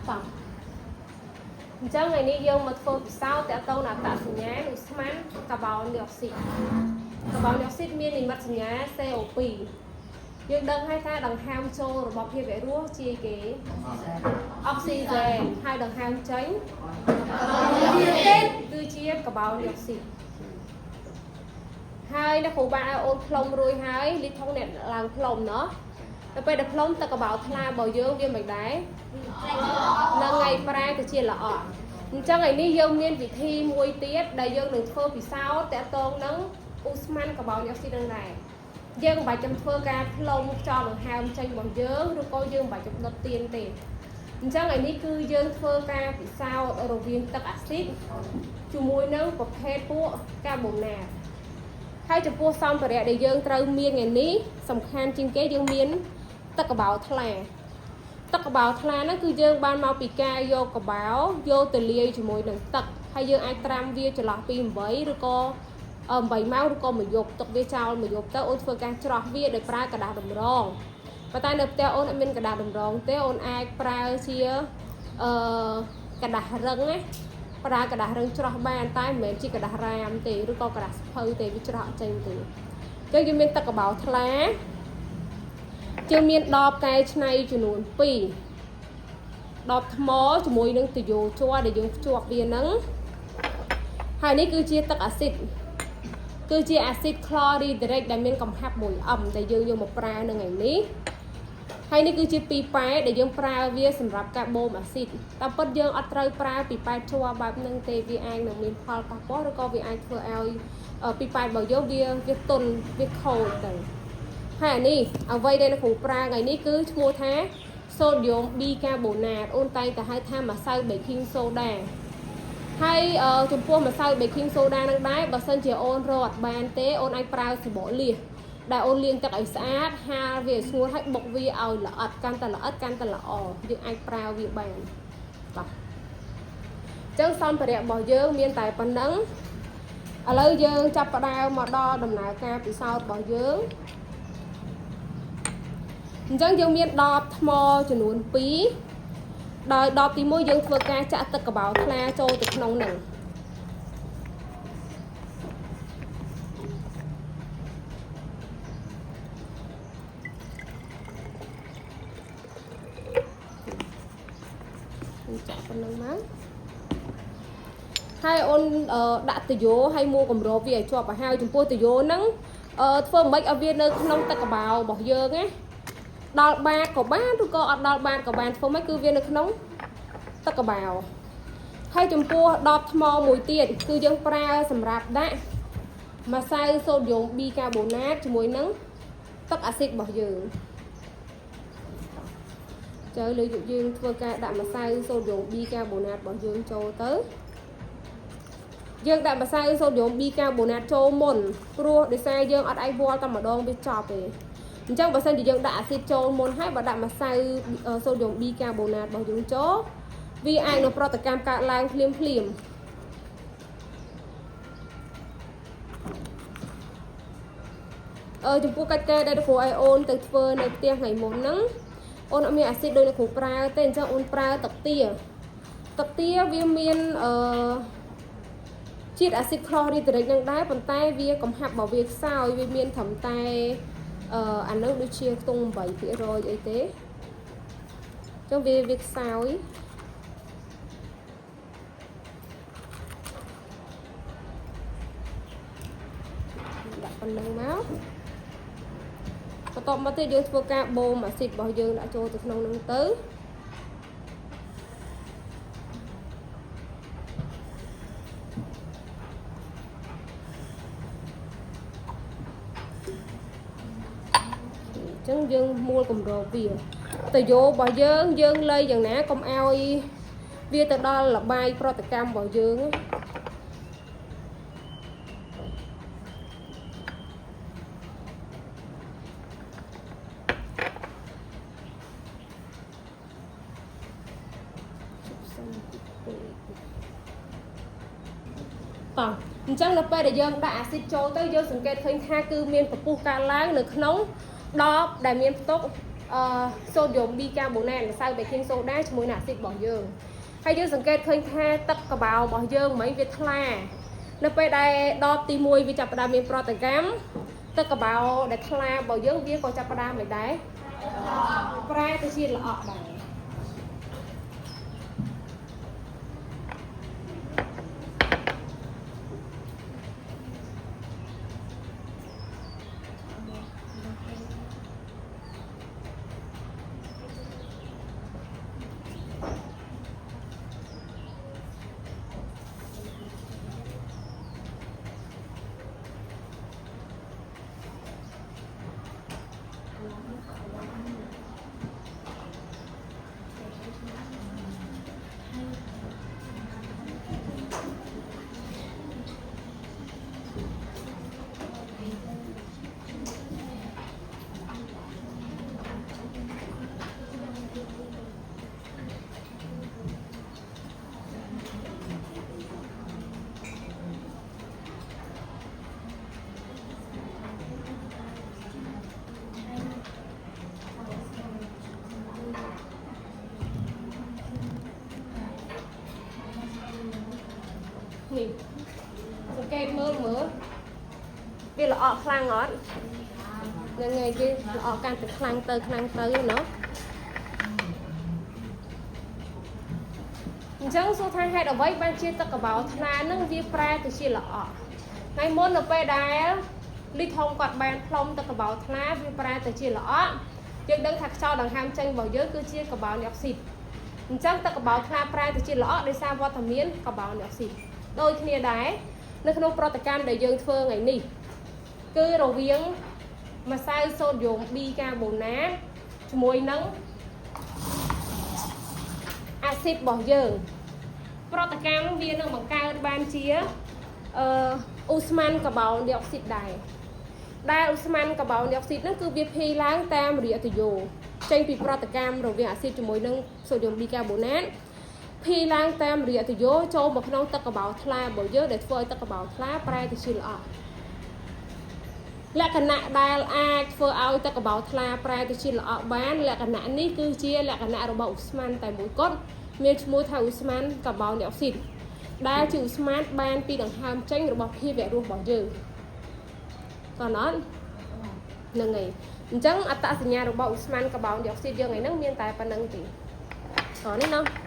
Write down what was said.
តោះអញ្ចឹងថ្ងៃនេះយើងមកធ្វើពិសោធន៍តកតងនឹងអត្តសញ្ញាណឧស្ម័នកាបូនឌីអុកស៊ីតកាបូនឌីអុកស៊ីតមាននិមិត្តសញ្ញា CO2 យើងដឹងហើយថាដង្ហើមចូលរបស់ភាវៈរស់ជាគេអុកស៊ីហ្សែនហើយដង្ហើមចេញគឺជាកាបូនឌីអុកស៊ីតហើយអ្នកគ្រូបានឲ្យអូនផ្លុំរួចហើយលីថុងអ្នកឡើងផ្លុំណោះដល់ពេលដែលផ្លុំទឹកកបោថ្លារបស់យើងវាមិនដែរនឹងថ្ងៃប្រែទៅជាល្អក់អញ្ចឹងថ្ងៃនេះយើងមានវិធីមួយទៀតដែលយើងនឹងធ្វើពិសោធន៍តាក់ទងនឹងឧស្ម័នកាបូនឌីអុកស៊ីតនឹងដែរយើងមិនបាច់ចាំធ្វើការផ្លុំខ្យល់ដង្ហើមចេញរបស់យើងឬក៏យើងមិនបាច់ចាំដុតទៀនទេអញ្ចឹងថ្ងៃនេះគឺយើងធ្វើការពិសោធន៍រវាងទឹកអាស៊ីតជាមួយនឹងប្រភេទពួកកាបូណាតហើយចំពោះសម្ភារៈដែលយើងត្រូវមានថ្ងៃនេះសំខាន់ជាងគេយើងមានទឹកកបោថ្លាទឹកកបោថ្លាហ្នឹងគឺយើងបានមកពីការយកកបោយកទៅលាយជាមួយនឹងទឹកហើយយើងអាចត្រាំវាចន្លោះពី8ឬក៏8ម៉ោងឬក៏មួយយប់ទុកវាចោលមួយយប់ទៅអូនធ្វើការច្រោះវាដោយប្រើក្រដាសតម្រងប៉ុន្តែនៅផ្ទះអូនអត់មានក្រដាសតម្រងទេអូនអាចប្រើជាអឺក្រដាសរឹងណាប្រើក្រដាសរឹងច្រោះបានតែមិនមែនជាក្រដាសរាមទេឬក៏ក្រដាសសភៅទេវាច្រោះអត់ចេញទេអញ្ចឹងយើងមានទឹកកបោថ្លាយើងមានដបកែច្នៃចំនួន2ដបថ្មជាមួយនឹងទុយោជ័រដែលយើងភ្ជាប់វាហ្នឹងហើយនេះគឺជាទឹកអាស៊ីតគឺជាអាស៊ីតក្លរីដ្រិកដែលមានកំហាប់ 1M ដែលយើងយកមកប្រើនៅថ្ងៃនេះហើយនេះគឺជាពីប៉ែដែលយើងប្រើវាសម្រាប់ការបូមអាស៊ីតតាមពិតយើងអត់ត្រូវប្រើពីប៉ែជ័របែបហ្នឹងទេវាអាចនឹងមានផលប៉ះពាល់ឬក៏វាអាចធ្វើឲ្យពីប៉ែរបស់យើងវាទន់វាខូចទៅហើយអានេះអ្វីដែលអ្នកគ្រូប្រើថ្ងៃនេះគឺឈ្មោះថាសូដ្យូមប៊ីកាបូណាតអូនតែងតែហៅថាម្សៅ baking soda ហើយចំពោះម្សៅ baking soda នឹងដែរបើសិនជាអូនរកអត់បានទេអូនអាចប្រើសបកលាសដែលអូនលាងទឹកឲ្យស្អាតហាលវាឲ្យស្ងួតហើយបុកវាឲ្យល្អិតកាន់តែល្អិតកាន់តែល្អយើងអាចប្រើវាបានបាទអញ្ចឹងសម្ភារៈរបស់យើងមានតែប៉ុណ្ណឹងឥឡូវយើងចាប់ផ្ដើមមកដល់ដំណើរការពិសោធន៍របស់យើងអញ្ចឹងយើងមានដបថ្មចំនួន2ដោយដបទី1យើងធ្វើការចាក់ទឹកកបោថ្លាចូលទៅក្នុងនឹងចាក់ប៉ុណ្ណឹងមកហើយអូនដាក់តយោហើយមួកម្របវាឲ្យជាប់ឲ្យហើយចំពោះតយោហ្នឹងធ្វើមិនឲ្យវានៅក្នុងទឹកកបោរបស់យើងណាដល់បាតក៏បានឬក៏អត់ដល់បាតក៏បានធ្វើមិនគឺវានៅក្នុងទឹកកបោហើយចំពោះដបថ្មមួយទៀតគឺយើងប្រើសម្រាប់ដាក់ម្សៅសូដ្យូមប៊ីកាបូណាតជាមួយនឹងទឹកអាស៊ីតរបស់យើងចើលើយើងធ្វើការដាក់ម្សៅសូដ្យូមប៊ីកាបូណាតរបស់យើងចូលទៅយើងដាក់ម្សៅសូដ្យូមប៊ីកាបូណាតចូលមុនព្រោះដោយសារយើងអត់អាចវាល់តែម្ដងវាចប់ទេអញ្ចឹងបើសិនជាយើងដាក់អាស៊ីតចូលមុនហើយបើដាក់ម្សៅសូដ្យូមប៊ីកាបូណាតរបស់យើងចូលវាអាចនឹងប្រតិកម្មកើតឡើងភ្លាមភ្លាមចំពោះកិច្ចការដែលគ្រូឲ្យអូនទៅធ្វើនៅផ្ទះថ្ងៃមុនហ្នឹងអូនអត់មានអាស៊ីតដូចអ្នកគ្រូប្រើទេអញ្ចឹងអូនប្រើទឹកទាទឹកទាវាមានជាតិអាស៊ីតក្លរីដ្រិកនឹងដែរប៉ុន្តែវាកំហាប់របស់វាខ្សោយវាមានត្រឹមតែអានឹងដូចជាខ្ទង់8%អីទេអញ្ចឹងវាខ្សោយដាក់ប៉ុណ្្នឹងមកបន្ទាប់មកទៀតយើងធ្វើការបូមអាស៊ីតរបស់យើងដាក់ចូលទៅក្នុងនឹងទៅអញ្ចឹងយើងមួលកម្របវាតយោរបស់យើងយើងលៃយ៉ាងណាកុំឲ្យវាទៅដល់លបាយប្រតិកម្មរបស់យើងតោះអញ្ចឹងនៅពេលដែលយើងដាក់អាស៊ីតចូលទៅយើងសង្កេតឃើញថាគឺមានពពុះកើតឡើងនៅក្នុងដបដែលមានផ្ទុក អឺសូដ្យូមប៊ីកាបូណាតម្សៅបេគីងសូដាជាមួយនឹងអាស៊ីតរបស់យើងហើយយើងសង្កេតឃើញថាទឹកកបោរបស់យើងមិនវាថ្លានៅពេលដែលដបទី1វាចាប់ផ្ដើមមានប្រតិកម្មទឹកកបោដែលថ្លារបស់យើងវាក៏ចាប់ផ្ដើមមិនដែរប្រែទៅជាល្អក់ដែរនេះសង្កេតមើលមើលវាល្អក់ខ្លាំងអត់ហ្នឹងហើយគេល្អក់កាន់តែខ្លាំងទៅខ្លាំងទៅណោះអញ្ចឹងសួរថាហេតុអ្វីបានជាទឹកកបោថ្លានឹងវាប្រែទៅជាល្អក់ថ្ងៃមុននៅពេលដែលលីថងគាត់បានផ្លុំទឹកកបោថ្លាវាប្រែទៅជាល្អក់យើងដឹងថាខ្យល់ដង្ហើមចេញរបស់យើងគឺជាកាបូនឌីអុកស៊ីតអញ្ចឹងទឹកកបោថ្លាប្រែទៅជាល្អក់ដោយសារវត្តមានកាបូនឌីអុកស៊ីតដូចគ្នាដែរនៅក្នុងប្រតិកម្មដែលយើងធ្វើថ្ងៃនេះគឺរវាងម្សៅសូដ្យូមប៊ីកាបូណាតជាមួយនឹងអាស៊ីតរបស់យើងប្រតិកម្មវានឹងបង្កើតបានជាអឺឧស្ម័នកាបូនឌីអុកស៊ីតដែរដែលឧស្ម័នកាបូនឌីអុកស៊ីតហ្នឹងគឺវាភីឡើងតាមរយៈទុយោចេញពីប្រតិកម្មរវាងអាស៊ីតជាមួយនឹងសូដ្យូមប៊ីកាបូណាតភីឡើងតាមរយៈទុយោចូលមកក្នុងទឹកកបោថ្លារបស់យើងដែលធ្វើឲ្យទឹកកបោថ្លាប្រែទៅជាល្អក់លក្ខណៈដែលអាចធ្វើឲ្យទឹកកបោថ្លាប្រែទៅជាល្អក់បានលក្ខណៈនេះគឺជាលក្ខណៈរបស់ឧស្ម័នតែមួយគត់មានឈ្មោះថាឧស្ម័នកាបូនឌីអុកស៊ីតដែលជាឧស្ម័នបានពីដង្ហើមចេញរបស់ភាវៈរស់របស់យើងតោះណត់ហ្នឹងហើយអញ្ចឹងអត្តសញ្ញាណរបស់ឧស្ម័នកាបូនឌីអុកស៊ីតយើងថ្ងៃហ្នឹងមានតែប៉ុណ្្នឹងទេតោះនេះណោះ។